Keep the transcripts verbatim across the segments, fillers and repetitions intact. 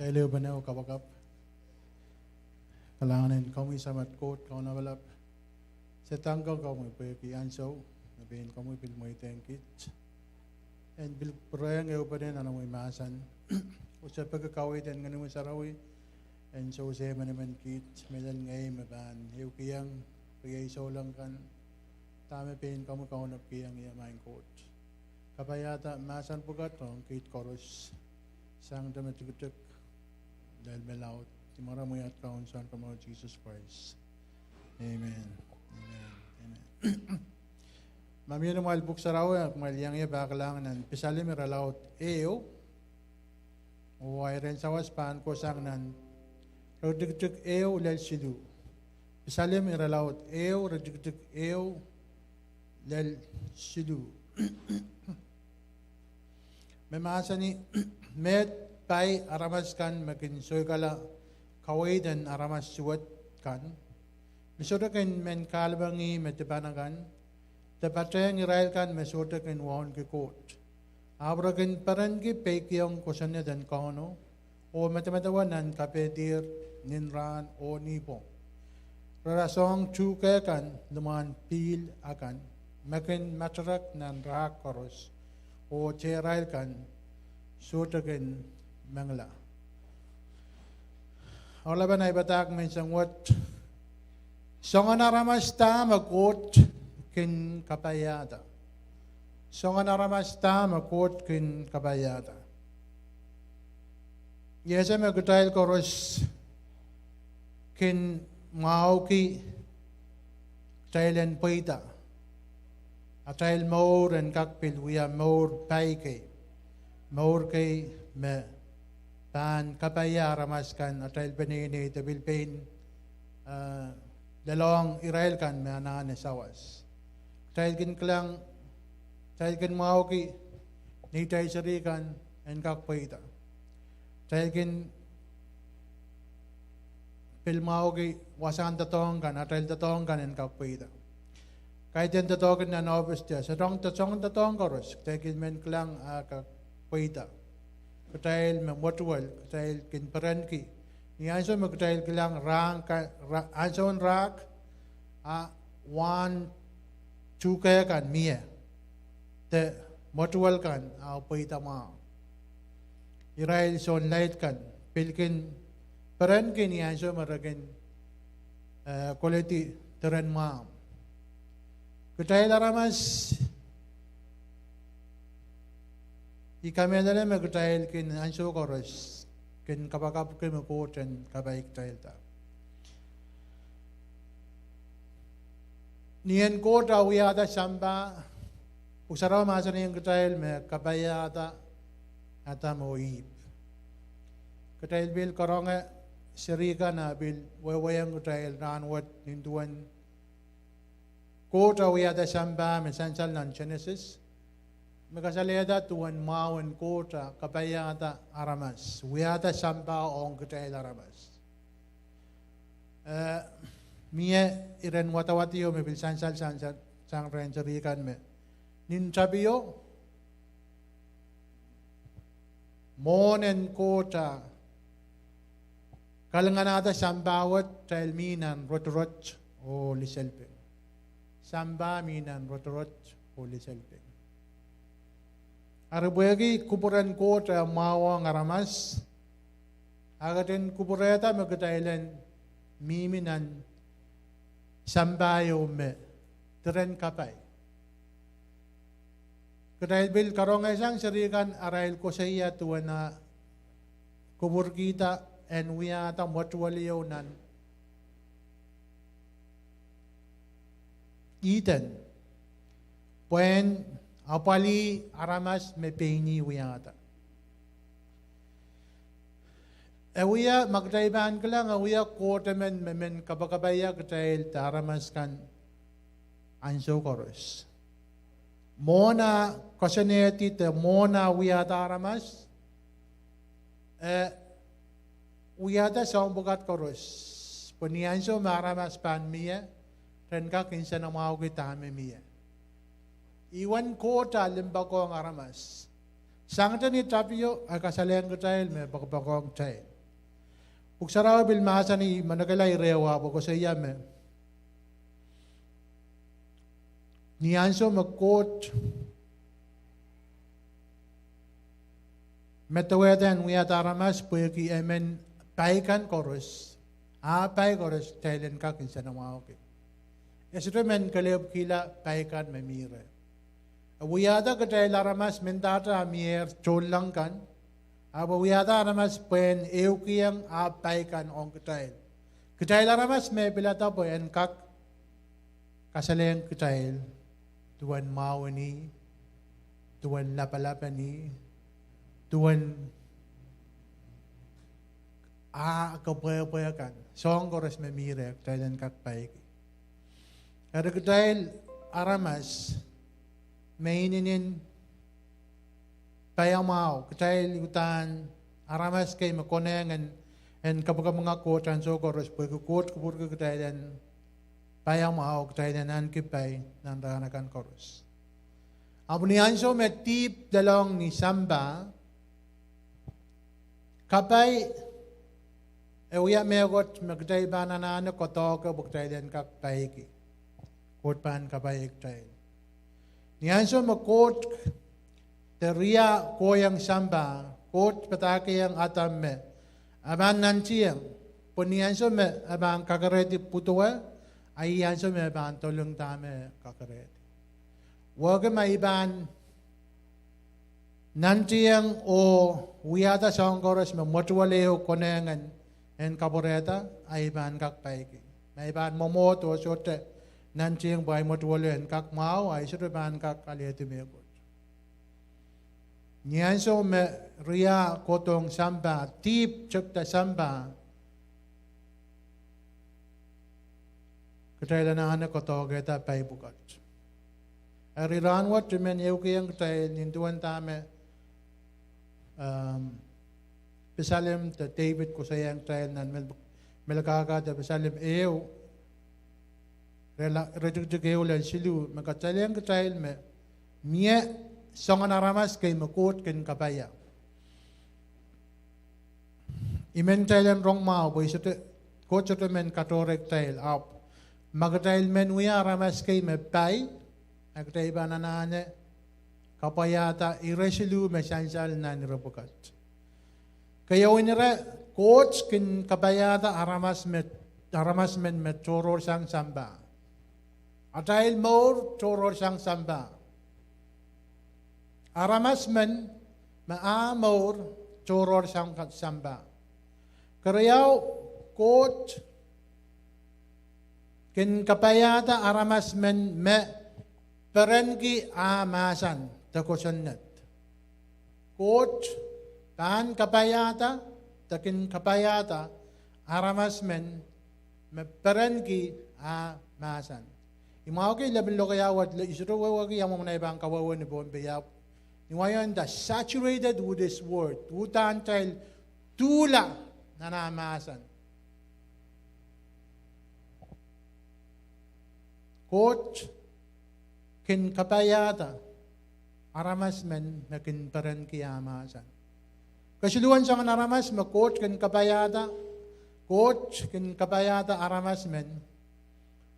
Kitail ehupene oh kapakap. Kalahngan en komwi Samat Koht Kaun Lapalap. Se dang kak komwi pwehki ansou me pein komwi pil mweidehng kiht en pil pwurehng ehupene nan omwi mahsen. Oh se peki kaweid en Ngehnomwi Sarawi en sewese emenemen kiht, mehlel ngehi me pahn ehukihong riei souleng kan dahme pein komwi kaunop kihong ie, maing Koht. Kapaiada mahsen pwukat ong kiht koaros, sang dahme tikitik lel me laud. Ni mwaren Kaun Sounkomour Sises Krais. Amen. Amen. Amen. Ma mie ni amwail Pwuhk Sarawi, amwail iang ie pahn kilang nan Pisalim irelaud ehu, oh iren sawas pahn kohsang nan iretikitik ehu lel siluh. Pisalim irelaud ehu, iretikitik ehu lel siluh. Me mahsanih, Meid pai aramas kan me kin soikala kaweid en aramas suwed kan, me sohte kin men kahlemengih me dipan akan, de patehng irail kan me sohte kin wauneki Koht, ahpw re kin perenki peikiong kosonned en Kauno, oh medemedewe nan kapehdihr nin rahn oh nipwong. Re rasehng tuhke kan limwahn pihl akan, me kin materek nan rahk koaros, oh tehrail kan sohte kin mengila. Oaralapen ei padahk menseng wet: Soangen aramas da me Koht kin kapaiada? Soangen aramas da me Koht kin kapaiada? I ese me kitail koaros kin mwahuki kitail en pweida. Atail mour en kak pil wia mour pai kei, mour kei me pahn kapaia aramas kan, atail peneinei, de pil pein, eh, lelohng irail kan me anahne sawas. Kitail kin kilang, kitail kin mwahuki neitail seri kan en kak pweida. Kitail kin pil mwahuki wasahn doadoahk kan, atail doadoahk kan en kak pweida. Kaidehn doadoahk nan ohpis, de soangen doadoahk koaros kitail kin men kilang ah kak pweida. Kitail me mwetuwel, kitail kin perenki. Ni ansou me kitail kilang rahk, ansoun rahk, a wahn tuhke kan mie, de mwetuwel kan a pweida mwahu. Irail sounlaid kan pil kin perenki ni ansou me re kin, eh, koledi diren mwahmw. Kitail aramas, I kamehlele me kitail kin ansou koaros kin kapakapki me Koht en kapai kitailda. Ni en Koht wiahda sampah, Pwuhk Sarawi mahsanihong kitail me kapaiada Adam oh Ihp. Kitail pil karonge seri kan a pil wehwehkiong kitail rahnwet nin duwen Koht wiahda sampah me sansal nan Senesis, me kasalehda duwen mwahu en Koht kapaiada aramas, wiahda sampah ong kitail aramas. Eh, mie iren wadawad ieu me pil sansal, sansal sang rehn seri kan me nin tapio, mwohn en Koht kalinganahda sampah wet, kitail mi nan rotorot oh liselping. Sampah mi nan rotorot oh liselping. Eri pwehki kupwuren Koht mwahuong aramas, a ketin kupwurehda me kitail en mihmi nan sampah ieu me diren kapai. Kitail pil karonge sang seri kan arail koasoia duwen kupwurkihda en wiahda mwetuwel ieu nan Ihden, pwehn apwalih aramas me pein ih wiahda. E wia, ma kitail pahn kilang, e wia Koht emen me men kapakapaia kitail de aramas kan ansou koaros. Mwohn a koasoanehdi de mwohn a wiahda aramas, e wiahda soahng pwukat koaros, pwe ni ansou me aramas pahn mie, ren kak nsenamwahuki dahme mie. Ihwen Koht limpoakohng aramas. Sangete ni tapio, e kasalehng kitail me poakopoakohng kitail. Pwuhk Sarawi pil mahsanih, manokehla irehwa, pwe koasoia me ni ansou me Koht medewehda en wiahda aramas pwehki emen pai kan koaros, ah pai koaros kitail en kak nsenamwahuki. E sohte men kelehpwkihla pai kan me mi reh. E wiahda kitail aramas mendahte ah mihier tohnleng kan, ahpw e wiahda aramas pwehn ehukihong ah pai kan ong kitail. Kitail aramas me pilada pwe en kak kasalehng kitail duwen mwahu en ih, duwen lapalap en ih, duwen ah kepwehpwe kan, soahng koaros me mi reh kitail en kak paiki. Eri kitail aramas me inenen paiamwahu, kitail uhdahn aramas kei me konehng en, en kapakapinga Koht ansou koaros, pwehki Koht kupwurki kitail en paiamwahu, kitail en ahneki pai nan rahn akan koaros. Ahpw ni ansou me dihp lelohng ni sampah, kapai e wia mehkot me kitail pahn anahne koadoahke pwe kitail en kak paiki. Koht pahn kapai kitail. Ni ansou me Koht de ria kohieng sampah, Koht padahkihong Adam me e pahn nantihong, pwe ni ansou me e pahn kakerehdi pwudowe, a ih ansou me e pahn dolung dahme kakerehdi. Wehwehki ma I pahn nantihong oh wiahda soahng koaros me mwetuwel ehu konehng en kapwurehda, a I pahn kak paiki. Ma I pahn mwomwohd oh sohte nantihong pwe ahi mwetuwelo en kak mwahu, a I sohte pahn kak alehdi mehkot. Ni ansou me ria kohdohng sampah, dihp tepda sampah, kitail anahne koadoahkehda pai pwukat. Eri rahnwet I men ehukihong kitail nin duwen dahme Absalom de Depit koasoiaiong kitail nan Melkahka de Absalom ehu, iretikitik ehu lel siluh, me kasalehiong kitail me mie soangen aramas kei me Koht kin kapaia. I men kitail en rong mwahu pwe Koht sohte men katohrei kitail, ahpw ma kitail men wia aramas kei me pai, a kitail pahn anahne kapaiada ire siluh me sansal nan ire pwukat. Keieu, ire, Koht kin kapaiada aramas men me tohrohrsang sampah. Atail mour tohrohrsang sampah. Aramas men me ah mour tohrohrsang sampah. Keriau, Koht kin kapaiada aramas men me perenki ah mahsen de kosonned. Koht pahn kapaiada, de kin kapaiada aramas men me perenki ah mahsen. I mwahuki lepin lokaia wet, I sohte wehwehki ia mwomwen ei pahn kawehwe ni Pohnpei, ahpw ni wai o nda saturated with his word, uhdahn kitail tuhla nan ah mahsen. Koht kin kapaiada aramas men me kin perenki ah mahsen. Kesiluhwen soangen aramas me Koht kin kapaiada, Koht kin kapaiada aramas men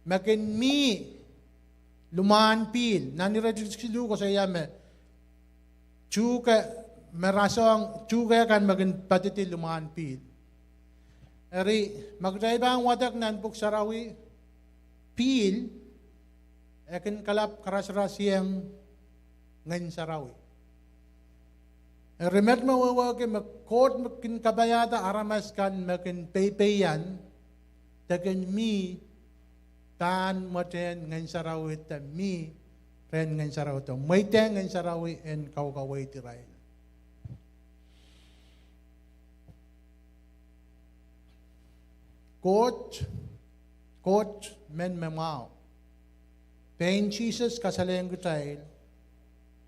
me kin mi limwahn pihl. Nan iretikitik siluh koasoia me tuhke, me rasehng tuhke kan me kin padidi limwahn pihl. Eri ma kitail pahn wadek nan Pwuhk Sarawi, pihl e kin kalap karasaras ong Ngehn Sarawi. Eri met me wehwehki me Koht me kin kapaiada aramas kan me kin peipeian, de kin mi pahn mwetehn Ngehn Sarawi, de mi rehn Ngehn Sarawi, de mweidehng Ngehn Sarawi en kaukaweid irail. Koht, Koht men me mwahu. Pein Sises kasalehiong kitail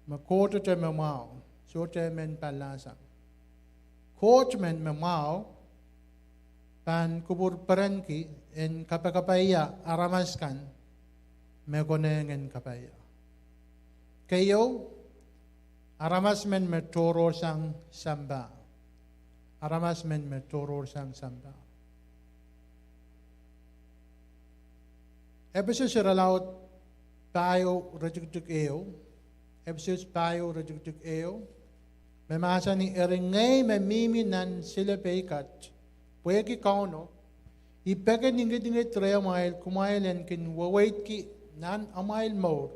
me Kohte me mwahu, sohte men palahsang. Koht men me mwahu pahn kupwur perenki en kapakapaia aramas kan me konehng en kapaia. Keieu, aramas men me tohrohrsang sampah. Aramas men me tohrohrsang sampah. Epesus irelaud pahieu iretikitik ehu, Epesus pahieu iretikitik ehu, me mahsanih: Eri ngehi me mihmi nan silepe kat, pwehki Kauno, I peki ngidingid rehmwail kumwail en kin weweidki nan amwail mour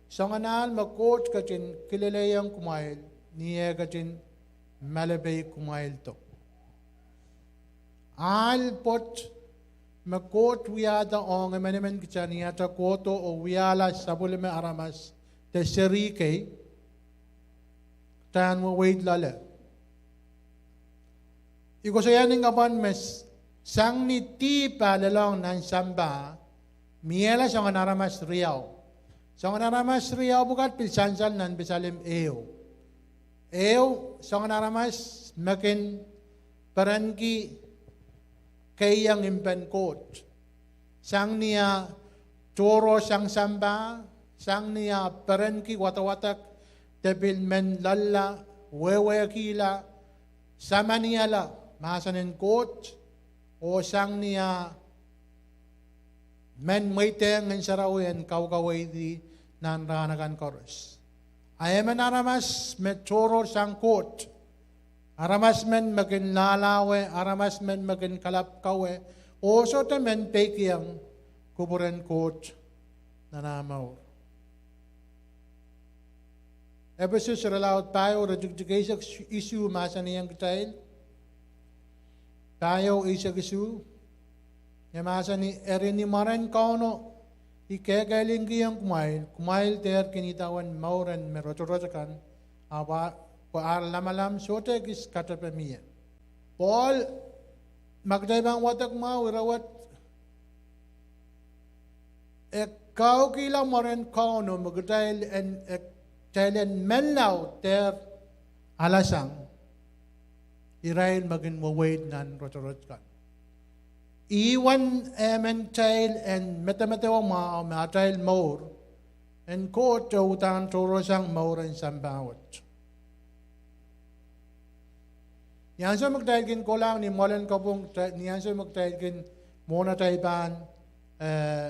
soangen ahl me Koht ketin kilelehiong kumwail ni eh ketin malepehikumwaildo. Ahl pwoat me Koht wiahda ong emenemen kitail ni atail kohdo oh wiahla sapwellime aramas de seri kei, kitail en weweid loale. I koasoia ni kapwan me s-, sang ni dihp ah lelohng nan sampah, miehla soangen aramas riau. Soangen aramas riau pwukat pil sansal nan Pisalem ehu. Ehu, soangen aramas me kin perenki keiong impen Koht. Sang ni ah tohrohrsang sampah, sang ni ah perenki wadawadek de pil men loalla, wehwehkihla, samaniala mahsen en Koht, oh sang ni ah men mweidehng Ngehn Sarawi en kaukaweid nan rahn akan koaros. A emen aramas me tohrohrsang Koht, aramas men me kin lahlahwe, aramas men me kin kalap kawe, oh sohte men peikiong kupwuren Koht nan ah mour. Epesus irelaud pahieu iretikitik eisek isuh mahsanihong kitail, pahieu eisek isuh, e mahsanih: Eri ni mwaren Kauno I kehkehlingkihong kumwail, kumwail dehr kin idawehn mour en me rotorot akan, ahpw pwe ar lamalam sohte ekis katepe mie. Pohl, ma kitail pahn wadek mwahu ire wet, e kaukihla mwaren Kauno me kitail en, e, kitail en menlau dehr alasang irail me kin weweid nan rotorot kan. Ih wen emen kitail en medemedewe mwahu me atail mour en Koht e uhdahn tohrohrsang mour en sampah wet. Ni ansou me kitail kin kohlahng ni mwoalen kopwung, ni ansou me kitail kin mwohn atail pahn, eh,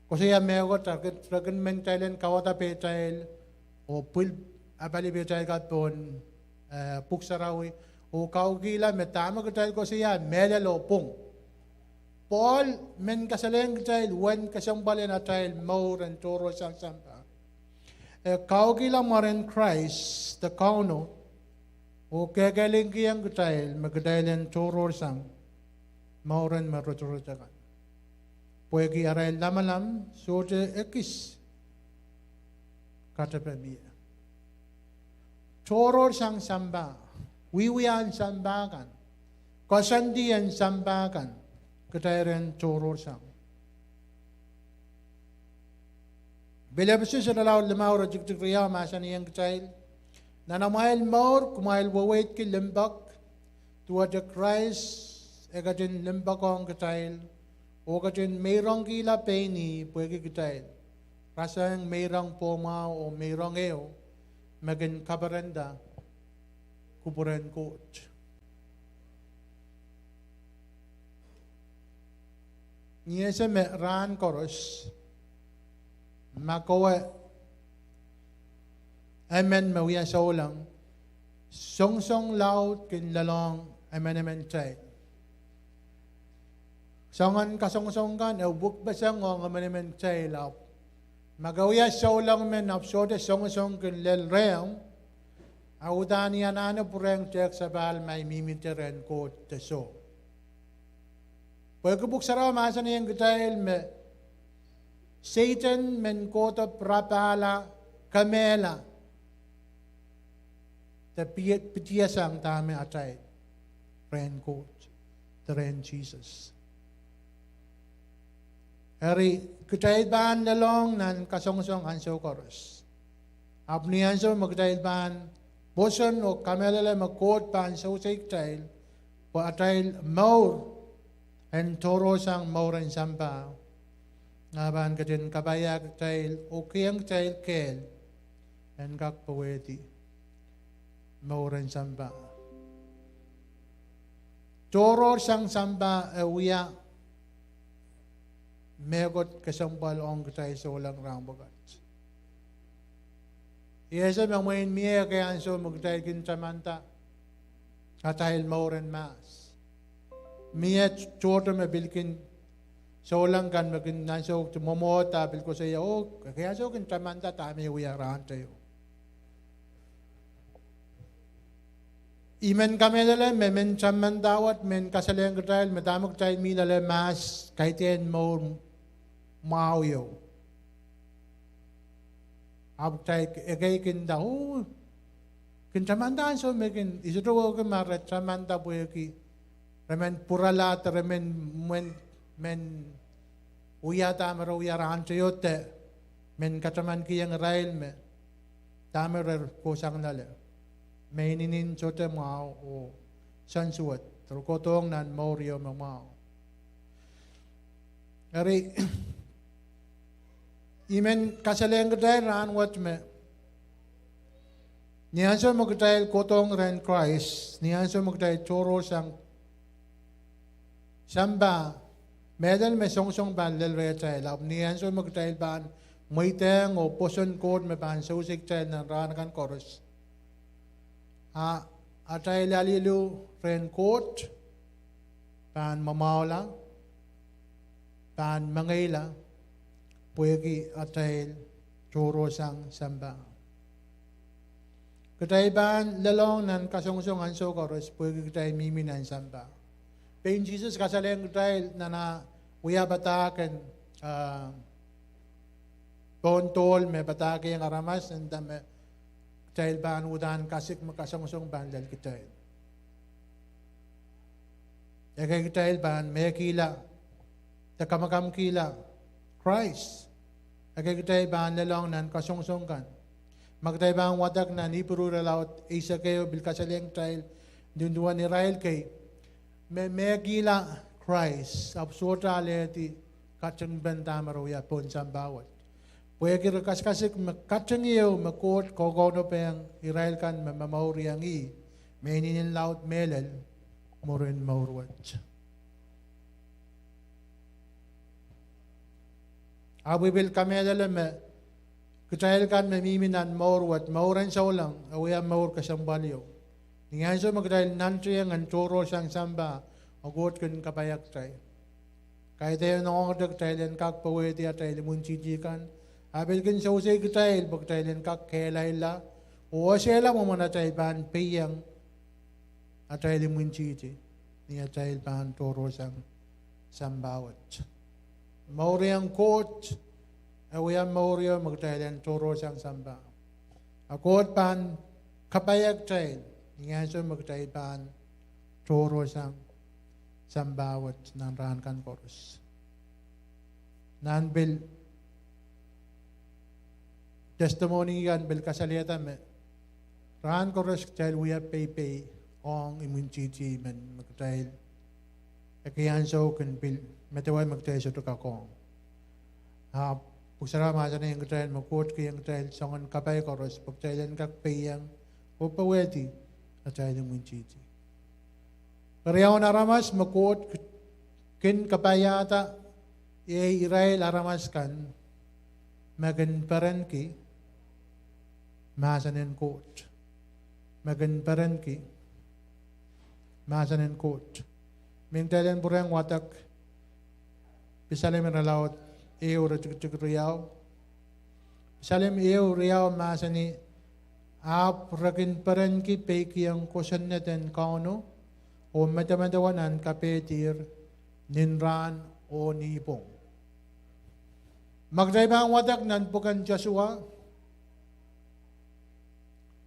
koasoia mehkot, re kin, re kin men kitail en kauwada pehtail oh pwil apali pehtail kan pohn, eh, Pwuhk Sarawi, oh kaukihla me dahme kitail koasoia mehlel oh pwung. Pohl men kasalehiong kitail wen kesempwal en atail mour en tohrohrsang sampah. E kaukihla mwaren Krais de Kauno, oh kehkehlingkihong kitail me kitail en tohrohrsang mour en me rotorot akan, pwehki arail lamalam sohte ekis katepe mie. Tohrohrsang sampah, wiewiahn sampah kan, koasoandi en sampah kan, kitail en tohrohrsang. Pil Epesus irelaud limau iretikitik riau mahsanihong kitail: Nan amwail mour kumwail weweidki limpoak, duwehte Krais e ketin limpoakohng kitail, oh ketin meirongkihla pein ih pwehki kitail, rasehng meirong pohmwahu oh meirong ehu me kin kaperenda kupwuren Koht. Ni ese me rahn koaros, ma kowe emen me wia souleng, songosong laud kin lelohng emenemen kitail. Soangen kasongosong kan e wekpeseng ong emenemen kitail, ahpw ma ke wia souleng men ahpw sohte songosong kin lel rehmw, a uhdahn I anahne pwurehng tehk sapahl ma I mihmihte rehn Koht de soh. Pwehki Pwuhk Sarawi mahsanihong kitail me Sehdan men kohdo pirapahla, kemehla, de pie-, pitihasang dahme atail rehn Koht de rehn Sises. Eri kitail pahn lelohng nan kasongosong ansou koaros. Ahpw ni ansou me kitail pahn pwoson oh kamehlele me Koht pahn sewese kitail pwe atail mour en tohrohrsang mour en sampah, e pahn ketin kapaiahki kitail oh kihong kitail kehl en kak powehdi mour en sampah. Tohrohrsang sampah e wia mehkot kesempwal ong kitail souleng rahn pwukat. I ese me mwein mie ekei ansou me kitail kin tamanda atail mour en mahs. Mie tohto me pil kin souleng kan me kin ansou mwomwohd ah pil koasoia, oh, ekei ansou kin tamanda dahme wia rahn teio. I men kamehlele me mehn tamanda wet men kasalehng kitail me dahme kitail mih loale mahs, kaidehn mour mwahu ieu. Ahpw kitail ekei kin nda, oh, kin tamanda ansou me kin, I sohte wehwehki ma re tamanda pwehki re men pwurala de re men, men, men wia dahme re wia rahn teio de men katamankihong irail me dahme re kohsang loale, me inenen sohte mwahu oh sensuwed, re kohdohng nan mour ieu me mwahu. Eri, I men kasalehng kitail rahn wet me ni ansou me kitail kohdohng rehn Krais, ni ansou me kitail tohrohrsang sampah, mehlel me songosong pahn lel rehtail, ahpw ni ansou me kitail pahn mweidehng oh pwoson Koht me pahn sewese kitail nan rahn akan koaros, a atail alilu rehn Koht pahn mwamwahula, pahn mengeila, pwehki atail tohrohrsang sampah. Kitail pahn lelohng nan kasongosong ansou koaros pwehki kitail mihmi nan sampah. Pein Sises kasalehng kitail nan ah wia padahk en, ah, pohn dohl me padahkihong aramas, e nda me kitail pahn uhdahn kasik me kasongosong pahn lel kitail. Ekei kitail pahn mehkihla de kamakamkihla Krais. Ekei kitail pahn lelohng nan kasongosong kan. Ma kitail pahn wadek nan Ipru irelaud eisek ehu, pil kasalehng kitail duwen irail kei me mehkihla Krais ahpw sohte alehdi katingpen dahme re wia pohn sampah wet. Pwehki re kasikasik me kating ieu me Koht kokounopohng irail kan me momouriong ih, me inenen laud mehlel mwurin mour wet. Ahpw I pil kamehlele me kitail kan me mihmi nan mour wet, mour en souleng, e wia mour kesempwal ieu. Ni ansou me kitail nantihong en tohrohrsang sampah, a Koht kin kapaiah kitail. Kaidehn ongete kitail en kak powehdi atail imwintihti kan, a pil kin sewese kitail pwe kitail en kak kehlailla oh esehla mwomwen atail pahn peiong atail imwintihti ni atail pahn tohrohrsang sampah wet. Mour en Koht e wia mour ieu me kitail en tohrohrsang sampah. A Koht pahn kapaiah kitail ni ansou me kitail pahn tohrohrsang sampah wet nan rahn kan koaros. Nan pil testimony kan pil kasalehda me rahn koaros kitail wia peipei ong imwintihti men me kitail ekei ansou kin pil medewe me kitail sohte kak ong. Ahpw Pwuhk Sarawi mahsanihong kitail me Koht kihong kitail soangen kapai koaros pwe kitail en kak peiong oh powehdi atail imwintihti. Riaun aramas me Koht kin kapaiahda iei irail aramas kan me kin perenki mahsen en Koht. Me kin perenki mahsen en Koht. Mie kitail en pwurehng wadek Salem irelaud ehu iretikitik riau. Salem ehu riau mahsanih, ahpw re kin perenki peikiong kosonned en Kauno oh medemedewe nan kapehdir nin rahn oh ni pwong. Ma kitail pahn wadek nan pwuken Sosua,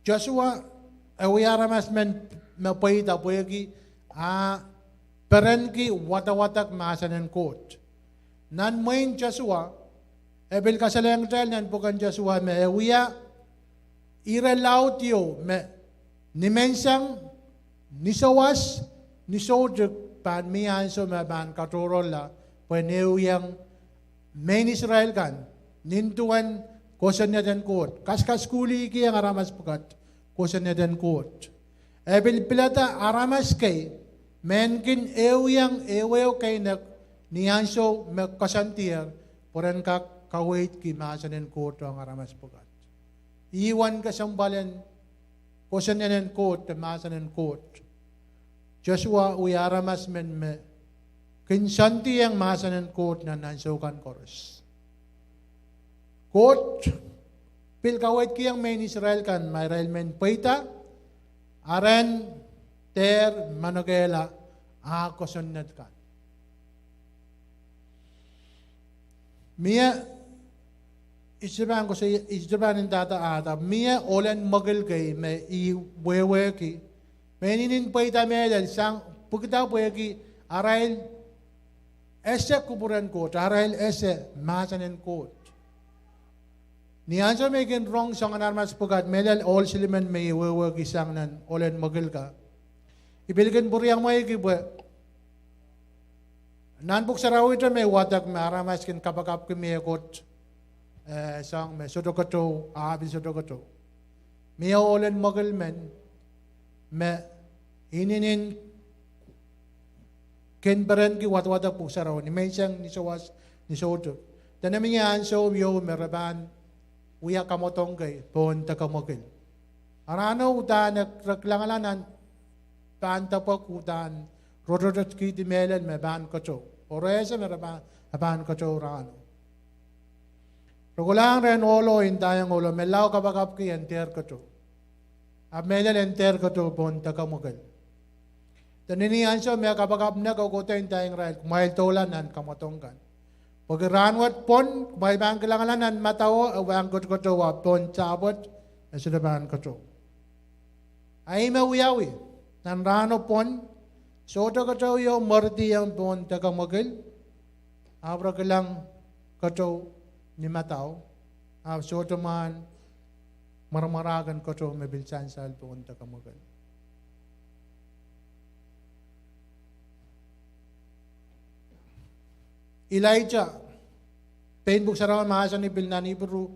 Sosua e wia aramas men me pweida pwehki a perenki wadawadek mahsen en Koht. Nan mwehin Sosua, e pil kasalehng kitail nan pwuken Sosua me e wia irelaud ieu me nimenseng, nisowas, nisoutik pahn mie ansou me pahn katohrohrla pwehn ehuiong mehn Israel kan nin duwen kosonned en Koht, kaskasukuhlihkihong aramas pwukat kosonned en Koht. E pil pilada aramas kei me kin ehuiong ehuehu keinek Ni ansou me koasoandier, pwe ren kak kaweidki mahsen en Koht ong aramas pwukat. Ih wen kesempwal en kosonned en Koht de mahsen en Koht. Sosua wia aramas men me kin soandiong mahsen en Koht nan ansou kan koaros. Koht pil kaweidkihong mehn Israel kan ma irail men pweida, aren dehr manokehla ah kosonned kan. Mie, I sohte pahn ndahda ahda, mie ohlen mwekid kei me I wehwehki, me inenen pweida mehlel sang pwukida pwehki arail ese kupwuren Koht, arail ese mahsen en Koht. Ni ansou me I kin rong soangen aramas pwukat, mehlel ohl silimen me I wehwehki sang nan ohlen mwekid ka, I pil kin pwuriamweiki pwe nan Pwuhk Sarawi te me I wadek me aramas kin kapakapki mehkot, eh, soahng me sohte keteu, ah pil sohte keteu. Mie ohlen mwekid men me inenen kin perenki wadawadek Pwuhk Sarawi, ni menseng, ni souwas, ni soutuk. Dene mie ansou ieu me re pahn wia kamwadong kei pohn deke mwekid. A rahno uhdahn re kilangala nan pahn depwek uhdahn re rotorotki mehlel me pahn keteu. Oh re ese me re pahn, e pahn keteu rahno. Re kolahng rehn ohlo, ndaiong ohlo me lao kapakapki, en dehr keteu. Ahpw mehlel en dehr keteu pohn deke mwekid. Dene ni ansou me kapakap nek, e kohdo ndaiong irail, kumwail doula nan kamwadong kan. Pwehki rahnwet pwon kumwail pahn kilangala nan madawo e pahn ketiketeu, ahpw pohn sapwet e sohte pahn keteu. A ih me wiawi, nan rahno pwon, sohte keteu ieu mweridi pohn deke mwekid, ahpw re kilang keteu ni madau, ahpw sohte mwahn mwaramwarahken keteu me pil sansal pohn deke mwekid. Ilaija, pein Pwuhk Sarawi mahsanih pil nan Ipru,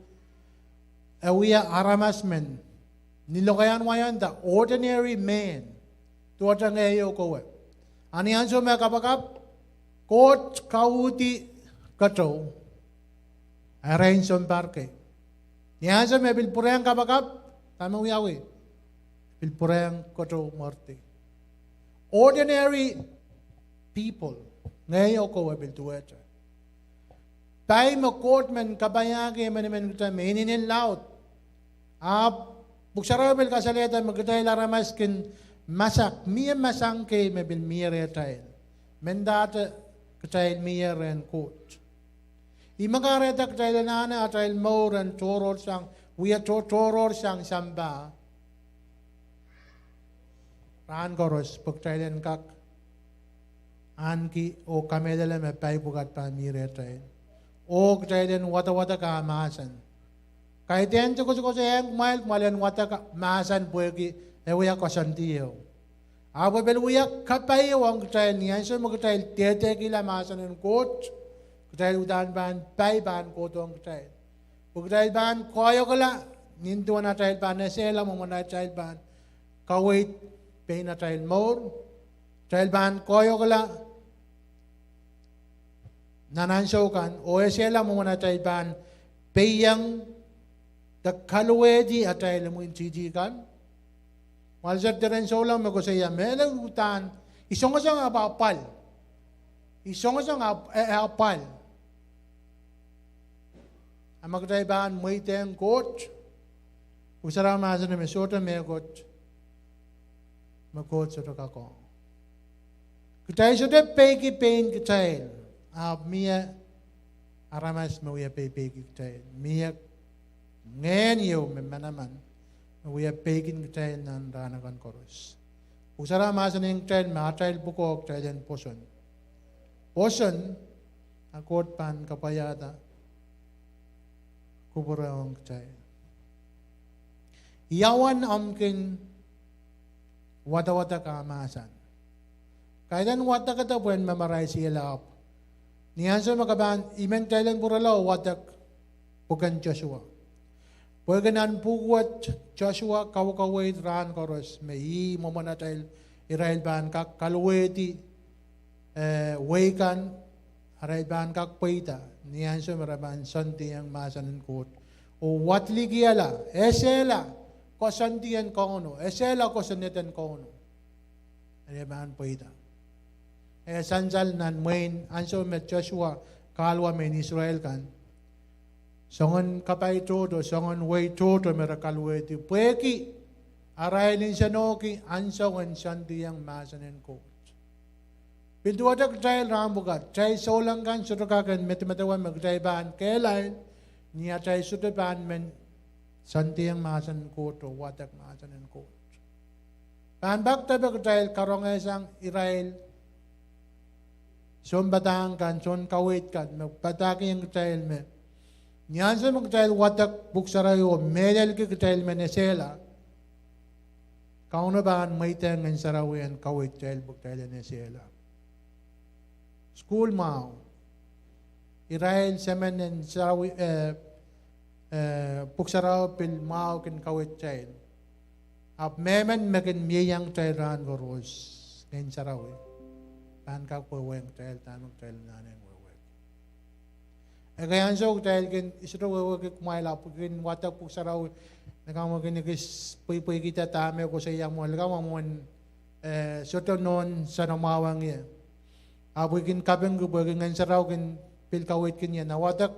e wia aramas men, ni lokaiahn wai, the ordinary man, duwehte ngehi oh kowe. A ni ansou me kapakap, Koht kauhdi keteu erein sounpar kei. Ni ansou me pil pwurehng kapakap, dahme wiawi? Pil pwurehng keteu mweridi. Ordinary people, ngehi oh kowe pil duwehte. Pai me Koht men kapaiahki emenemen kitail me inenen laud. Ahpw Pwuhk Sarawi pil kasalehda me kitail aramas kin masak, mie masak kei me pil mie rehtail, mendahte kitail mie rehn Koht. Ih me kahrehda kitail anahne atail mour en tohrohrsang, wia to-, tohrohrsang sampah rahn koaros, pwe kitail en kak ahneki oh kamehlele me pai pwukat pahn mie rehtail, oh kitail en wadawadek ah mahsen. Kaidehn koasoakoasoiaiong kumwail, kumwail en wadek mahsen pwehki e wia koasoandi ehu. Ahpw e pil wia kapai ehu ong kitail ni ansou me kitail dehdehkihla mahsen en Koht, kitail uhdahn pahn, pai pahn kohdohng kitail. Pwe kitail pahn koahiekla nin duwen atail pahn esehla mwomwen atail pahn kaweid pein atail mour. Kitail pahn koahiekla nan ansou kan oh esehla mwomwen atail pahn peiong de kaluwehdi atail imwintihti kan. Mwahl sehd diren souleng me koasoia me e uhdahn, I songosong ahpw apwal. I songosong ahpw, e, e apwal. A ma kitail pahn mweidehng Koht, Pwuhk Sarawi mahsanih me sohte mehkot me Koht sohte kak ong. Kitail sohte peiki pein kitail, ahpw mie aramas me wia peipeiki kitail. Mie ngehn ieu me manaman me wia peikin kitail nan rahn akan koaros. Pwuhk Sarawi mahsanihong kitail me atail pwukoa kitail en pwoson. Pwoson, a Koht pahn kapwaiada kupwure ong kitail. Ia uwen omw kin wadawadek ah mahsen? Kaidehn wadekada pwehn memorize-ihla, ahpw ni ansou me ke pahn, I men kitail en pwurala oh wadek pwuken Sosua. Pwehki nan pwuhk wet Sosua kaukaweid rahn koaros me ih mwomwen atail, irail pahn kak kaluwehdi, eh, wehi kan, Arail pahn kak pweida ni ansou me re pahn soandiong mahsen en Koht oh wadlikihala, esehla koasoandi en Kauno, esehla kosonned en Kauno. Re pahn pweida. E sansal nan mwein ansou me Sosua kahluwa mehn Israel kan, soangen kapai tohto, soangen wehi tohto me re kaluwehdi pwehki arail nsenohki ansou en soandiong mahsen en Koht. Pil duwehte kitail rahn pwukat, kitail souleng kan sohte kak en medemedewe me kitail pahn kehlail ni atail sohte pahn men soandiong mahsen en Koht oh wadek mahsen en Koht. Pahn pak depe kitail karongehsang irail sounpadahk kan, soun kaweid kan me padahkihong kitail me ni ansou me kitail wadek Pwuhk Sarawi oh mehlelki kitail men esehla, Kauno pahn mweidehng Ngehn Sarawi en kaweid kitail pwe kitail en esehla. Sukuhl mwahu. Irail semen en sarawi, eh, eh, Pwuhk Sarawi pil mwahu kin kaweid kitail. Ahpw mehmen me kin ieiang kitail rahn koaros, Ngehn Sarawi, pahn kak wehwehng kitail dahme kitail anahne wehwehki. Ekei ansou kitail kin, I sohte wehwehki kumwail, ahpw kin wadek Pwuhk Sarawi, likamw kin ekis pweipweikihda dahme koasoia mwo, likamw mwo en, eh, sohte nohn soanamwahu wet ie. Ahpw I kin kapingki pwehki Ngehn Sarawi kin pil kaweidkin ie, na wadek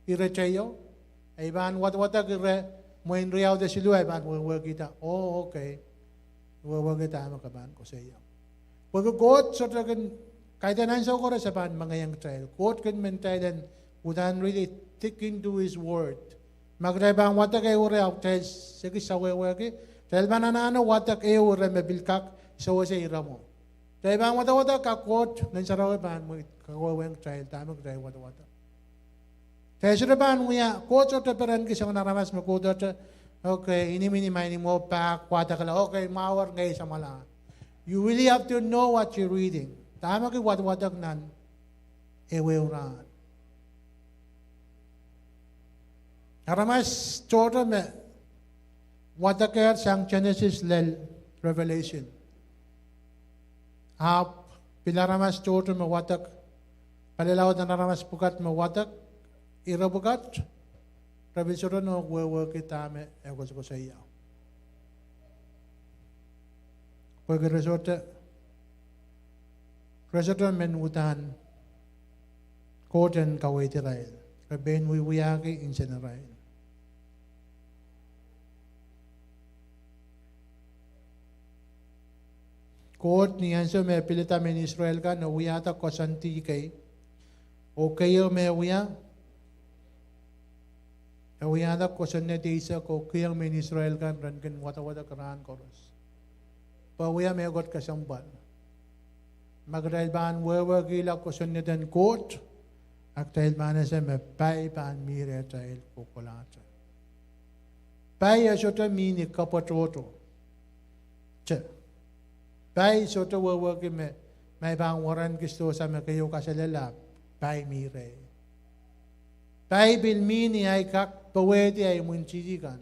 ire teio, I pahn wadawadek ire mwein riau de siluh, I pahn wehwehkihda, oh, okay. Wehwehki dahme ke pahn koasoia. Pwehki Koht sohte kin, kaidehn ansou koaros e pahn mengeiong kitail. Koht kin men kitail en uhdahn really dig into his word. Ma kitail pahn wadek ehu ire ahpw kitail ekis sawehwehki, kitail pahn anahne wadek ehu ire me pil kak sewese ire mwo. Kitail pahn wadawadek, a Koht Ngehn Sarawi pahn mweid, wehwehng kitail dahme kitail wadawadek. Kitail sohte pahn wia, Koht sohte perenki soangen aramas me kohdohte, okay, inimini ma I mwo pak wadekla, okay, mwahuer ngehi samwalahn. You really have to know what you're reading. Dahme ke wadawadek nan ehuehu rahn. Aramas tohto me wadekehr sang Genesis lel Revelation. Ahpw pil aramas tohto me wadek, palilaud en aramas pwukat me wadek ire pwukat, re pil sohte nohk wehwehki dahme e koasokoasoia. Pwehki re sohte, re sohte men uhdahn Koht en kaweid irail. Re pein wiewiahki nsenarail. Koht ni ansou me e pilada mehn Israel kan e wiahda koasoandi kei, oh keieu me e wia, e wiahda kosonned eisek oh kihong mehn Israel kan ren kin wadawadek rahn koaros. Pwe wia mehkot kesempwal. Ma kitail pahn wehwehkihla kosonned en Koht, a kitail pahn ese me pai pahn mih rehtail kohkohlahte. Pai e sohte mih ni kepwe tohto. Te. Pai sohte wehwehki me, ma I pahn waranki sidohsa me keieu kaselel ahpw pai mih reh. Pai pil mih ni ahi kak powehdi ahi imwintihti kan.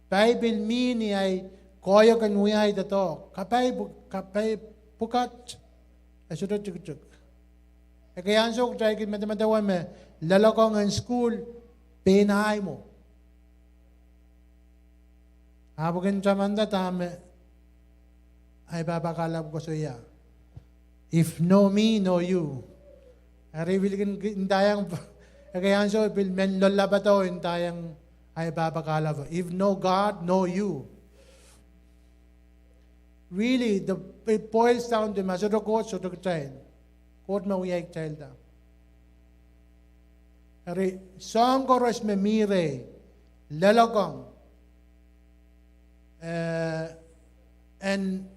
Pai pil mih ni ahi koahiek en wia ahi doadoahk. Kapai pw-, kapai pwukat e sohte tikitik. Ekei ansou kitail kin medemedewe me loalokong en sukuhl pein ahi mwo. Ahpw kin tamanda dahme ahi pahpa kahlap koasoia. If no me, no you. Eri pil kin, kin ndaiong, ekei ansou pil men loalloalahdo ndaiong ahi pahpa kahlap. If no God, no you. Really, the, it boils down to ma sohte Koht, sohte kitail. Koht me wiahkitailda. Eri soahng koaros me mih reh, loalokong, eh, en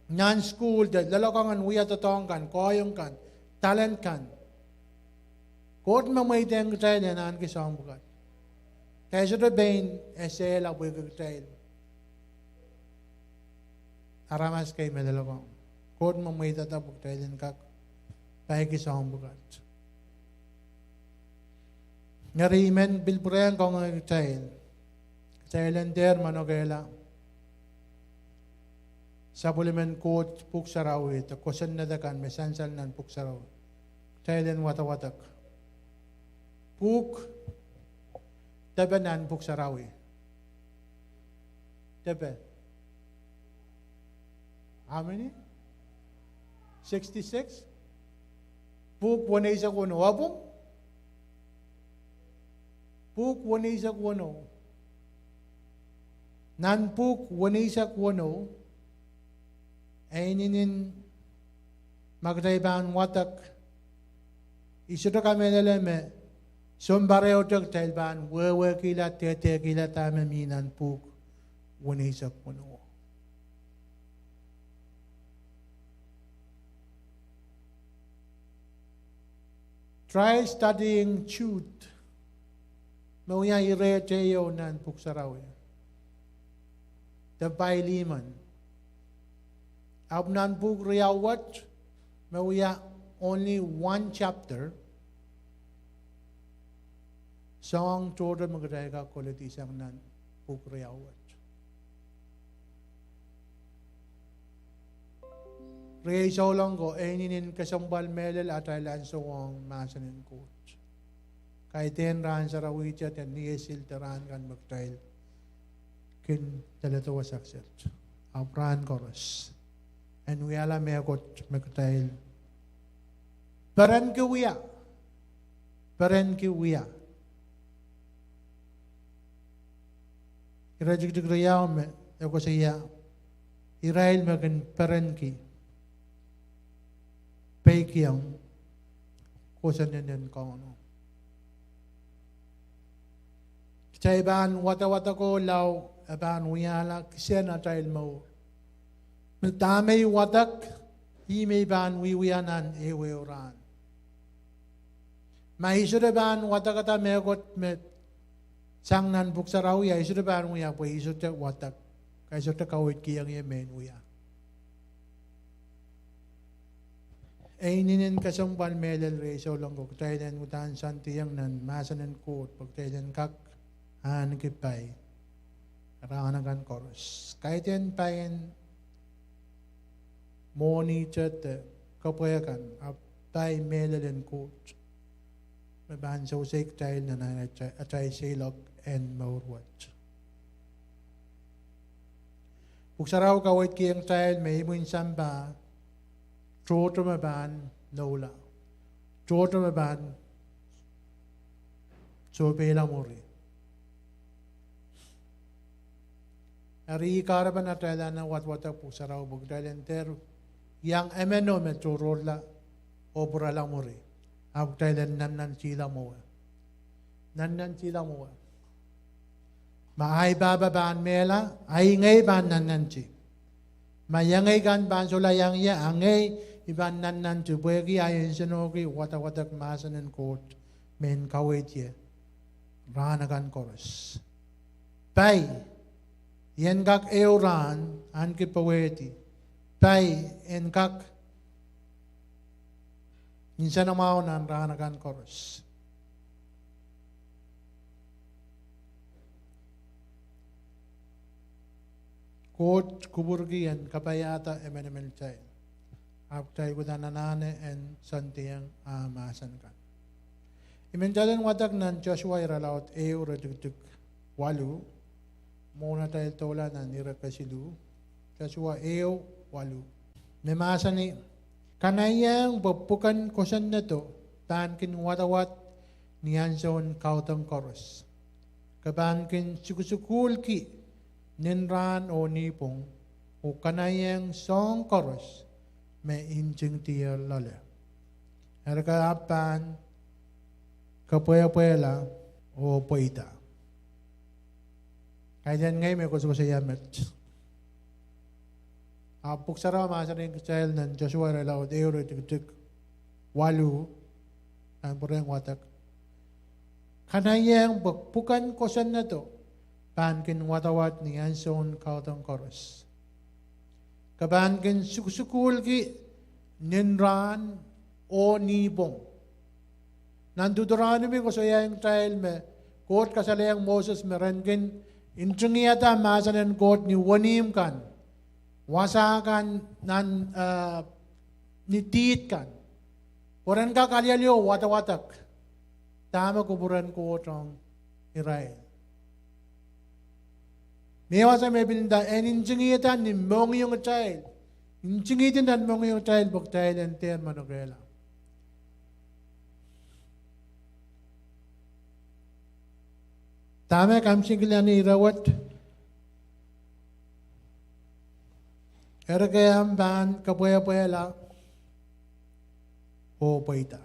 nan sukuhl de loalokong en wia doadoahk kan, koahiek kan, talent kan. Koht me mweidehng kitail en ahneki soahng pwukat. Kitail sohte pein esehla pwehki kitail aramas kei me loalokong. Koht me mweidada pwe kitail en kak paiki soahng pwukat. Eri I men pil pwurehng kangoange kitail, kitail en dehr manokehla sapwellimen Koht Pwuhk Sarawi de kosonned akan me sansal nan Pwuhk Sarawi. Kitail en wadawadek. Pwuhk, depe nan Pwuhk Sarawi. Depe. How many? Sixty-six? Pwuhk weneisek weneu. Apwung? Pwuhk weneisek weneu. Nan pwuhk weneisek weneu, e inenen ma kitail pahn wadek, I sohte kamehlele me sounpar ehute kitail pahn wehwehkihla, dehdehkihla dahme mi nan pwuhk weneisek weneu. Try studying Jude. Me wia irehte ieu nan Pwuhk Sarawi, de Philemon. Ahpw nan pwuhk riau wet, me wia only one chapter, soahng tohto me kitail kak koledi sang nan pwuhk riau wet. Riei souleng ko, e inenen kesempwal mehlel atail ansowohng mahsen en Koht. Kaidehn rahn sarawi te, de ni esil de rahn kan me kitail kin leledo wasa kiset. Ahpw rahn koaros en wiahla mehkot me kitail perenki wia. Perenki wia. Iretikitik riau me e koasoia irail me kin perenki peikiong kosonnenen Kauno. Kitail pahn wadawadeko lao e pahn wiahla kisehn atail mour. Me dahme I wadek, ih me I pahn wiewia nan ehuehu rahn. Ma I sohte pahn wadekada mehkot me sang nan Pwuhk Sarawi, I sohte pahn wia pwe I sohte wadek, I sohte kaweidkihong ie mehn wia. E inenen kesempwal mehlel riei souleng ko kitail en uhdahn soandiong nan mahsen en Koht pwe kitail en kak ahneki pai rahn akan koaros. Kaidehn paien mwohnihte de kepwe kan, ahpw pai mehlel en Koht me pahn sewese kitail nan atail seiloak en mour wet. Pwuhk Sarawi kaweidkihong kitail me imwin sampah tohto me pahn noula, tohto me pahn sohpeila mwuri. Eri ih kahrepen atail anahne wadwadek Pwuhk Sarawi pwe kitail en dehr iang emeno me tohrohrla oh pwurala mwuri, ahpw kitail en nannantihla mwowe. Nannantihla mwowe. Ma ahi pahpa pahn mehla, ahi ngehi pahn nannanti. Ma iengei kan pahn solahr iang ie, a ngehi I pahn nannanti pwehki ahi nsenohki wadawadek mahsen en Koht me I kaweid ie rahn akan koaros. Pai, I en kak ehu rahn ahneki powehdi. Pai, I en kak nsenamwahu nan rahn akan koaros. Koht kupwurki en kapaiahda emenemen kitail, ahpw kitail uhdahn anahne en soandiong ah mahsen kan. I men kitail en wadek nan Sosua irelaud ehu iretikitik waluh, mwohn atail doula nan ire kesiluh, Sosua ehu waluh. Me mahsanih, Kanaiehng pwe pwuken kosonnedo pahn kin wadawad ni ahnsoun kaudok koaros. Ke pahn kin sukusukuhlki nin rahn oh nipwong, oh kanaiehng soahng koaros me ntingdier loale. Eri ke ahpw pahn kepwehpwehla oh pweida. Kaidehn ngehi me koasokoasoia met. Ahpw Pwuhk Sarawi mahsanih kitail nan Sosua irelaud ehu iretikitik waluh, nan pwurehng wadek, Kanaiehng pwe pwuken kosonnedo pahn kin wadawad ni ahnsoun kaudok koaros. Ke pahn kin sukusukuhlki nin rahn oh nipwong. Nan Deuteronomi koasoiaiong kitail me Koht kasalehiong Moses me ren kin ntingihada mahsen en Koht ni wenihmw kan, wasa kan, nan, eh, ni dihd kan. Pwe ren kak alialu oh wadawadek dahme kupwuren Koht ong irail. Mie wasa me pil nda en ntingihda ni mohngiong kitail, ntingihdi nan mohngiong kitail pwe kitail en dehr manokehla. Dahme kamsingkilahng ire wet, eri ke ahpw pahn kepwehpwehla oh pweida.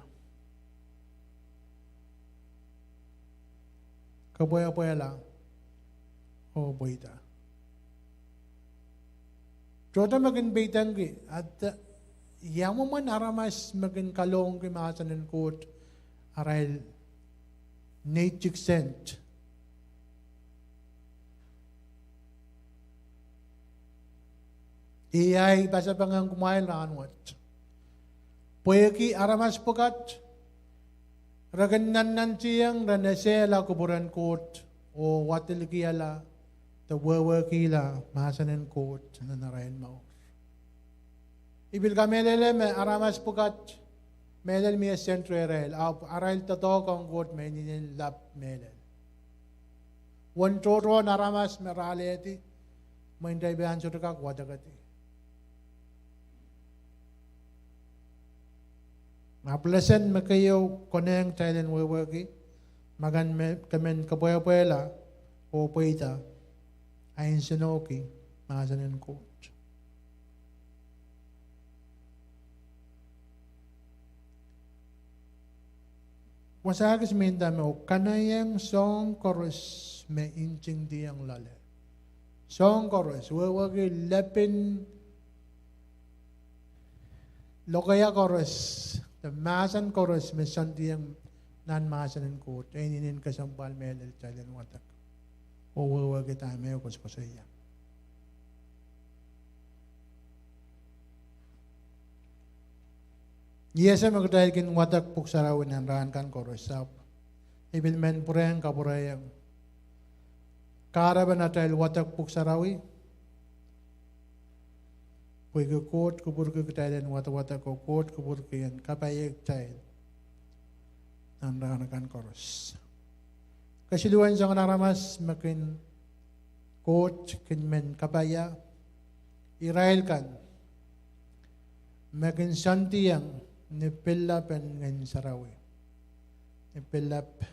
Kepwehpwehla oh pweida. Tohto me kin peidengki, a de, ia mwomwen aramas me kin kalohngki mahsen en Koht arail neitik sent? Ih ahi pasapeng ong kumwail rahnwet. Pwehki aramas pwukat, re kin nannantihong ren esehla kupwuren Koht oh wadilikihala de wehwehkihla mahsen en Koht nan arail mour. I pil kamehlele me aramas pwukat, mehlel mie sent rehrail, ahpw arail doadoahk ong Koht me inenen lap mehlel. Uwen tohrohr en aramas me re alehdi, mwein kitail pahn sohte kak wadekedi. Ahpw lesen me keieu konehng kitail en wehwehki, ma ke men, ke men kepwehpwehla oh pweida, a nsenohki mahsen en Koht. Wasa kis me nda me, oh kanaiehng soahng koaros me ntingdihong loale. Soahng koaros, wehwehki lepin lokaia koaros, de mahsen koaros me soandiong nan mahsen en Koht, e inenen kesempwal mehlel kitail en wadek oh wehwehki dahme e koasokoasoia. I ese me kitail kin wadek Pwuhk Sarawi nan rahn kan koaros, ahpw I pil men pwurehng kapwurehiong kahrepen atail wadek Pwuhk Sarawi, pwehki Koht kupwurki kitail en wadawadek oh Koht kupwurki en kapaiei kitail nan rahn akan koaros. Kesiluhwen soangen aramas me kin, Koht kin men kapaia, irail kan me kin soandiong ni pillap en Ngehn Sarawi. Ni pillap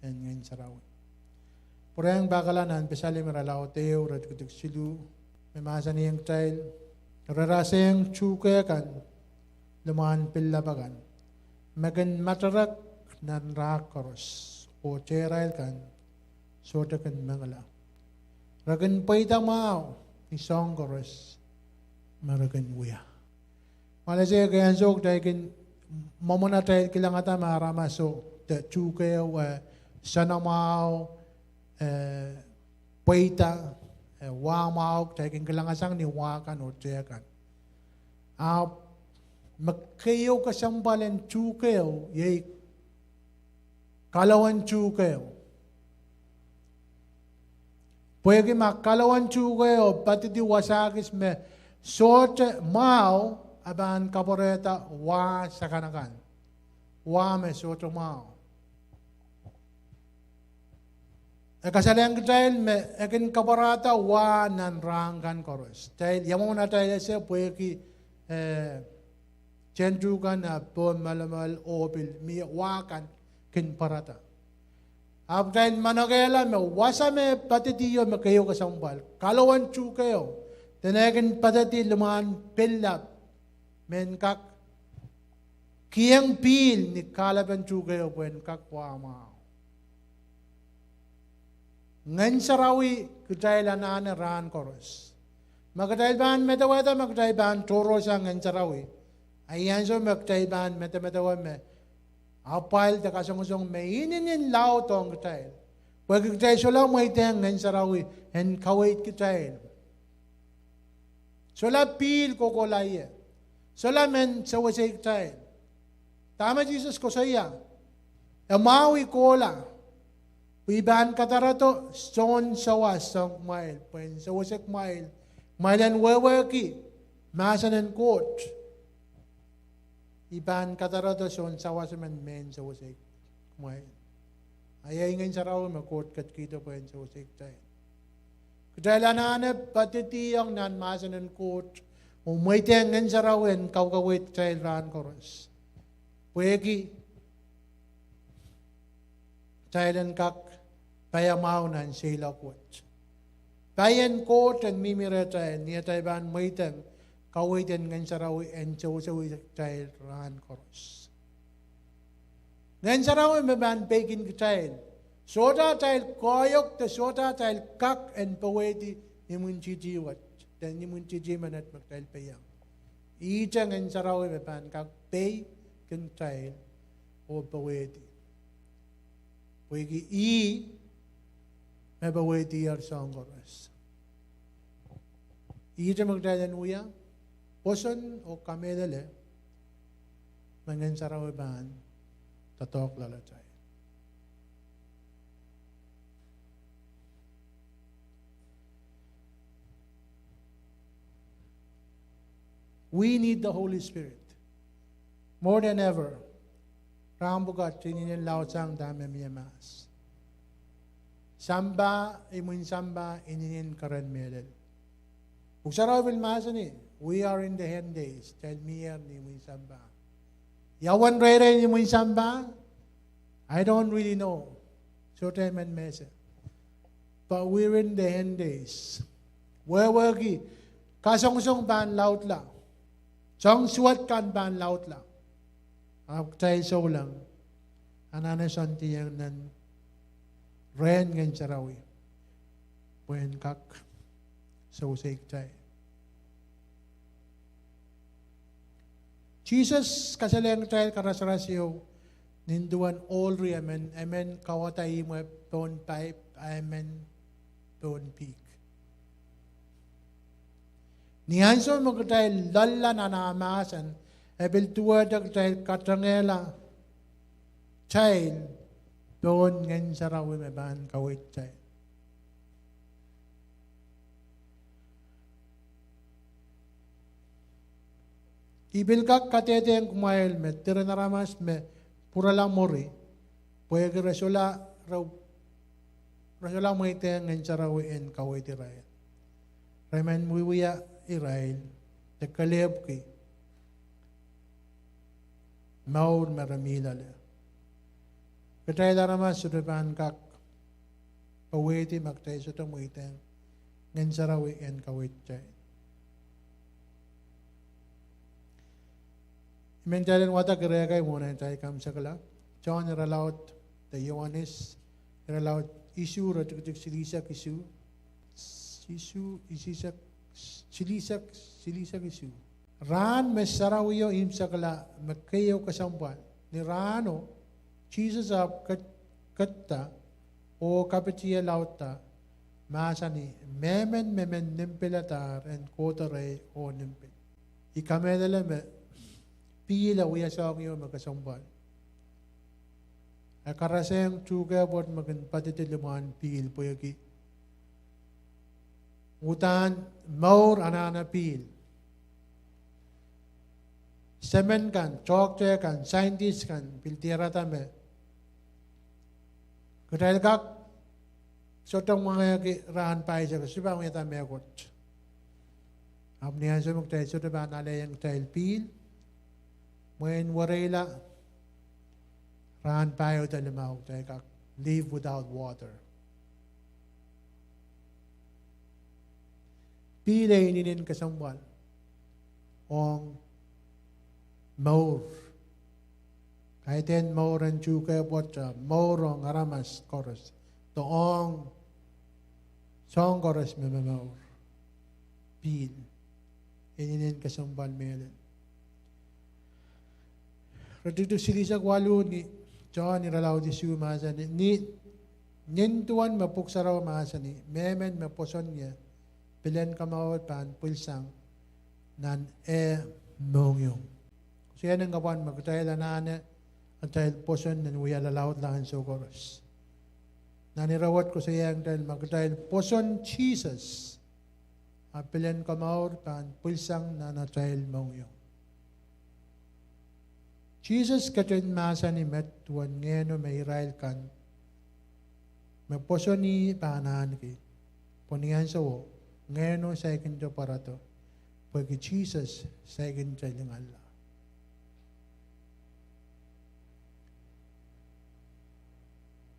en Ngehn Sarawi. Pwurehng pahkala nan Pesalem irelaud ehu, iretikitik siluh, me mahsanihong kitail, re rasehng tuhke kan limwahn pillap akan, me kin materek nan rahk koaros, oh tehrail kan sohte kin mengila. Re kin pweida mwahu ni soahng koaros me re kin wia. Mwoalese, ke ansou kitail kin, mwomwen atail kilangada me aramaso de tuhkehu, eh, soanamwahu, eh, pweida, eh, wah mwahu, kitail kin kilangasang ni wah kan oh tehk kan. Ahpw me keieu kesempwal en tuhkehu iei kalowen tuhkehu. Pwehki ma kalowen tuhkehu padidi wasa kis me sohte mwahu, a pahn kapwarehda wah sakanakan. Wah me sohte mwahu. E kasalehiong kitail me e kin kapwarada wah nan rahn kan koaros. Kitail, ia mwomwen atail ese pwehki, eh, tehntuh kan, eh, poh melimel oh pil mie wah kan kin pwarada. Ahpw kitail manokehla me wasa me padidi o me keieu kesempwal, kalowen tuhkehu, dene kin padidi limwahn pillap, me en kak kihong pihl ni kahlepen tuhkehu pwe en kak wah mwahu. Ngehn Sarawi kitail anahne rahn koaros. Ma kitail pahn medewehda me kitail pahn tohrohrsang Ngehn Sarawi, a iei ansou me kitail pahn medemedewe me apwal de kasongosong me inenen laud ong kitail, pwehki kitail solahr mweidehng Ngehn Sarawi en kaweid kitail. Solahr pihl kohkohla ie. Solahr men sewesei kitail. Dahme Sises koasoia? E mwahu I kohla, pwe I pahn kadarodo sohn sawas ong kumwail, pwe en sewesei kumwail, kumwail en wehwehki mahsen en Koht. I pahn kadarodo soun sawas emen mehn sewesei kumwail. A iei Ngehn Sarawi me Koht ketikihdo pwehn sewesei kitail. Kitail anahne poadidiong nan mahsen en Koht oh mweidehng Ngehn Sarawi en kaukaweid kitail rahn koaros. Pwehki kitail en kak paiamwahu nan seiloak wet. Pai en Koht en mihmi rehtail ni atail pahn mweidehng kaweid en Ngehn Sarawi en sewesewese kitail rahn koaros. Ngehn Sarawi me pahn peikin kitail sohte atail koahiek de sohte atail kak en powehdi imwintihti wet de imwintihti menet me kitail peiang. Ihte Ngehn Sarawi me pahn kak peikin kitail oh powehdi. Pwehki ih me powehdier soahng koaros. Ihte me kitail en wia pwoson oh kamehlele me Ngehn Sarawi pahn doadoahk loalatail. We need the Holy Spirit more than ever. Rahn pwukat inenen laudsang dahme mie mahs. Sampah, imwin sampah inenen keren mehlel. Pwuhk Sarawi pil mahsanih, we are in the end days, kitail mihier ni imwin sampah. Ia uwen reirei ni imwin sampah? I don't really know. Sohte men me ese. But we're in the end days. Wehwehki, kasongosong pahn laudla. Soahng suwed kan pahn laudla. Ahpw kitail souleng anahne soandiong nan rehn Ngehn Sarawi pwehn kak sewesei kitail. Sises kasalehiong kitail karasaras ieu nin duwen ohl riemen, emen kawada ihmwe pohn paip, a emen pohn pihk. Ni ansou me kitail loalla nan ah mahsen, e pil duwehte kitail katengehla kitail pohn Ngehn Sarawi me pahn kaweid kitail. I pil kak kadehdehiong kumwail me diren aramas me pwurala mwuri, pwehki re sohla, re sohla mweidehng Ngehn Sarawi en kaweid irail. Re men wiewia irail de kelehpwki mour me re mih loale. Kitail aramas sohte pahn kak powehdi ma kitail sohte mweidehng Ngehn Sarawi en kaweid kitail. I men kitail en wadek ire kei mwohn atail kaimwisekala. Sohn irelaud de Ioanes, irelaud isuh, iretikitik silihsek isuh, isuh, isihsek, silihsek, silihsek isuh. Rahn me sarawio imwisekala me keieu kesempwal. Ni rahno, Sises ahpw ket-, ketido oh kapitie laudda, mahsanih, mehmen me men nim piladahr en kohdo rehi oh nim pil. I kamehlele me pihl e wia soahng ieu me kesempwal. E karasehng tuhke pwoat me kin poadidi limwahn pihl pwehki uhdahn mour anahne pihl. Semen kan, toahkte kan, scientist kan pil diarada me kitail kak sohte mwangehki rahn pahisek, sohte pahn wiahda mehkot. Ahpw ni ansou me kitail sohte pahn alehiong kitail pihl, mwein wereila rahn pahieu de limau kitail kak live without water. Pihl e inenen kesempwal ong mour. Kaidehn mour en tuhke pwoat, mour ong aramas koaros, de ong soahng koaros me momour. Pihl e inenen kesempwal mehlel. Iretikitik silihsek waluh ni Sohn irelaud isuh mahsanih, ni, nin duwen me Pwuhk Sarawi mahsanih, mehmen me pwoson ie, pilen komour pahn pwilsang nan eh mohngiong. Koasoiahn en kapwan me kitail anahne atail pwoson en wia lalaudla ansou koaros. Nan ire wet koasoiahn kitail me kitail pwoson Sises, a pilen komour pahn pwilsang nan atail mohngiong. Sises ketin mahsanih met duwen ngehno me irail kan me pwoson ih pahn ahneki, pwe ni ansowo ngehno saikinte pwarodo, pwehki Sises saikinte linganla.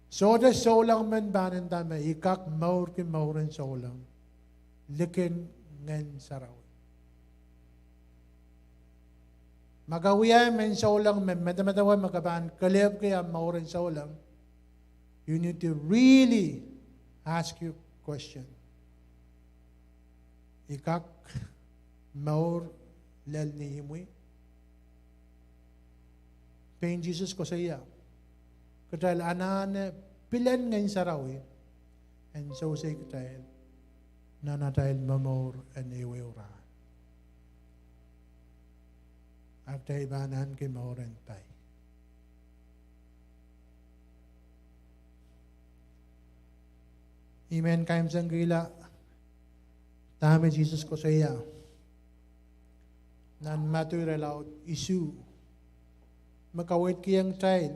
Sohte souleng men pahn nda me I kak mourki mouren souleng likin Ngehn Sarawi. Ma ke wia mehn souleng me medemedewe me ke pahn kelehpwki ahmw mouren souleng, you need to really ask you question. I kak mour lel ni imwi? Pein Sises koasoia, kitail anahne pilen Ngehn Sarawi en sewese kitail nan atail momour en ehuehu rahn, a kitail pahn ahneki mouren pai. I men kaimwisekihla dahme Sises koasoia nan Madiu irelaud isuh, me kaweidkihong kitail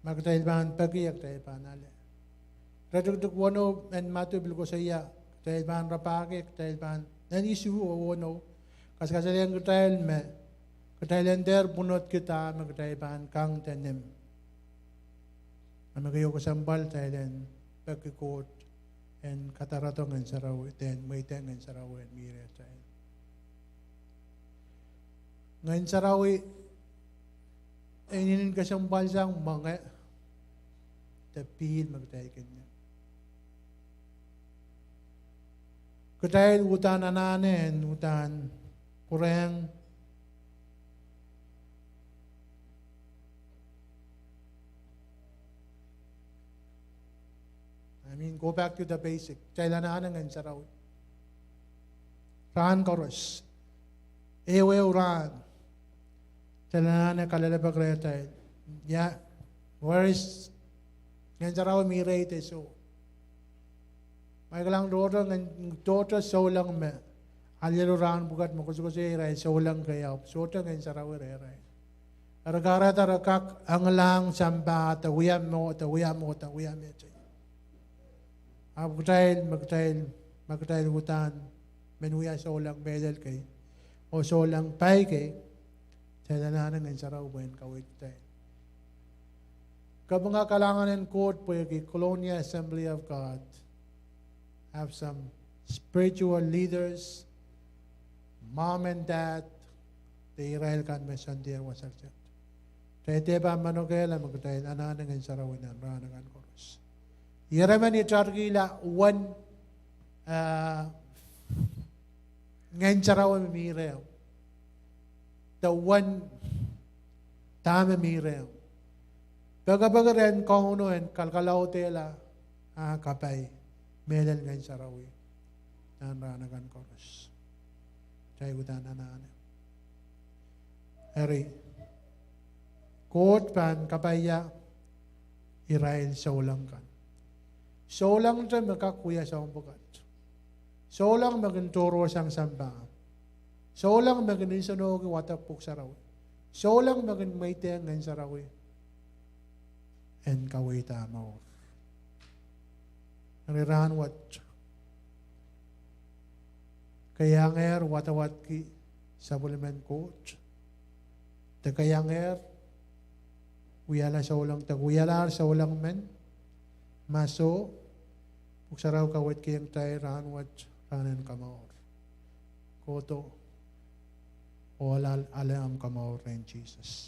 ma kitail pahn peki, a kitail pahn ale. Iretikitik weneu en Madiu pil koasoia, kitail pahn rapahki, kitail pahn, nan isuh oh weneu, kasakasalehiong kitail me kitail en dehr pwunodki dahme kitail pahn kang de nim. A me keieu kesempwal kitail en peki Koht en kadarodo Ngehn Sarawi, de en mweidehng Ngehn Sarawi en mi rehtail. Ngehn Sarawi e inenen kesempwalsang mwenge de pihl me kitail kin nim. Kitail uhdahn anahne en uhdahn pwurehng, I mean, go back to the basic. Kitail anahne Ngehn Sarawi rahn koaros, ehuehu rahn. Kitail anahne kalelapak rehtail, ia, where is, Ngehn Sarawi mi rehi de soh? Ma I kilang tohto, tohto souleng me alialu rahn pwukat me koasokoasoia irail souleng kei, ahpw sohte Ngehn Sarawi rehrail. Re kahrehda re kak englahng sampah de wia moh de wia moh de wia mehteikan. Ahpw kitail, ma kitail, ma kitail uhdahn men wia souleng mehlel kei oh souleng pai kei, kitail anahne Ngehn Sarawi pwehn kaweid kitail. Kapinga kalahngan en Koht pwehki Colonia Assembly of God have some spiritual leaders, mom and dad, de irail kan me soandier wasa kiset. Kitail dehpa manokehla ma kitail anahne Ngehn Sarawi nan rahn akan koaros. Ieremen itarkihla uwen Ngehn Sarawi me mi rehmw, de uwen dahme mi rehmw. Pekipeki rehn Kauno en kalkalaudehla ah kapai mehlel Ngehn Sarawi nan rahn akan koaros. Kitail uhdahn anahne. Eri, Koht pahn kapaia irail souleng kan. Soulengte me kak wia soahng pwukat. Souleng me kin tohrohrsang sampah. Souleng me kin nsenohki wadek Pwuhk Sarawi. Souleng me kin mweidehng Ngehn Sarawi en kaweid ah mour. Eri rahnwet, ke iangehr wadawadki sapwellimen Koht? De ke iangehr wiahla souleng, de wialahr souleng men? Ma soh, Pwuhk Sarawi kaweidkihong kitail rahnwet rahn en komour. Kohdo oh ale, ale ahmw komour rehn Sises.